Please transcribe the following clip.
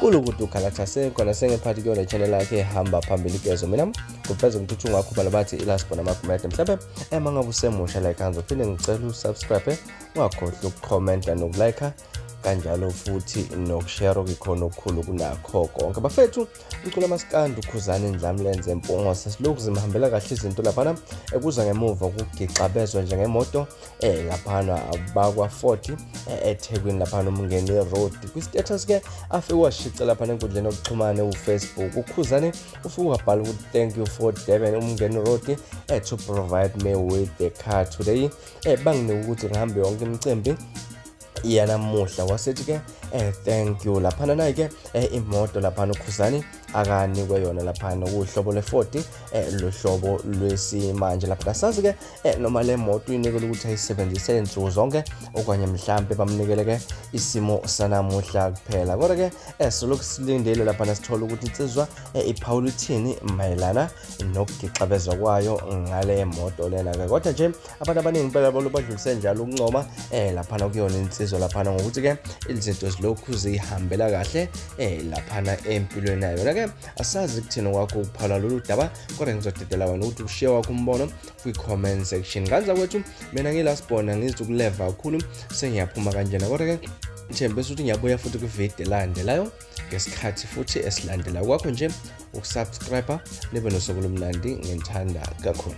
Kulukudu Khalathase khona sengephathi kuyona channel yakhe ehamba phambili gezo mina kuveza umthuthu ngakho bala bathi ilasibona makumede mhlawumbe ema ngabe usemusha like ngizophinde ngicela usubscribe ungakhohlwa ukukhomenta nokulike kanjalo futhi nokushare okuyikhona okukhulu kunakho konke bafethu. Umculo maskandi uKhuzani Ndlamlenze Mpungose silokhu zimhambela kahle izinto laphana ekuza ngemuva kokugixabezwa njengemoto laphana bakwa-40 eThekwini laphana uMngeni Road. Kwi-status ke afike washica laphana enkundleni yokuxhumana uFacebook uKhuzani ufike wabhala ukuthi thank you for Durban uMngeni Road to provide me with the car today, banginika ukuthi ngihambe yonke imicimbi yanamuhla. Wasethi ke thank you laphana. Nayi ke imoto laphana uKhuzani akanikwe yona laphana, kuhlobo lwe-Ford, lohlobo lwesimanje laphana. Sazi ke noma le moto uyinikele ukuthi ayisebenzise insuku zonke okanye mhlampe bamnikele ke isimo sanamuhla kuphela, kodwa ke solokhu silindele laphana sithola ukuthi insizwa iphawula ithini mayelana nokugixabezwa kwayo ngale moto lena ke. Kodwa nje abantu abaningi impela badlulise njalo ukuncoma laphana kuyona insizwa laphana ngokuthi ke izinto zilokhu zihambela kahle laphana empilweni yayo. Yona ke asazi kuthina kwakho ukuphala lolu daba, kodwa ngizodedela wena ukuthi ushiye wakho umbono kwi-comment section. Nganza kwethu mina ngilasibona ngizithi ukuleva kakhulu sengiyaphuma kanjena, kodwa ke ngithembisa ukuthi ngiyabuya futhi kwividiyo elandelayo ngesikhathi futhi esilandelayo. Kwakho nje ukusubscribe, nibe nosuku lomnandi, ngithanda kakhulu.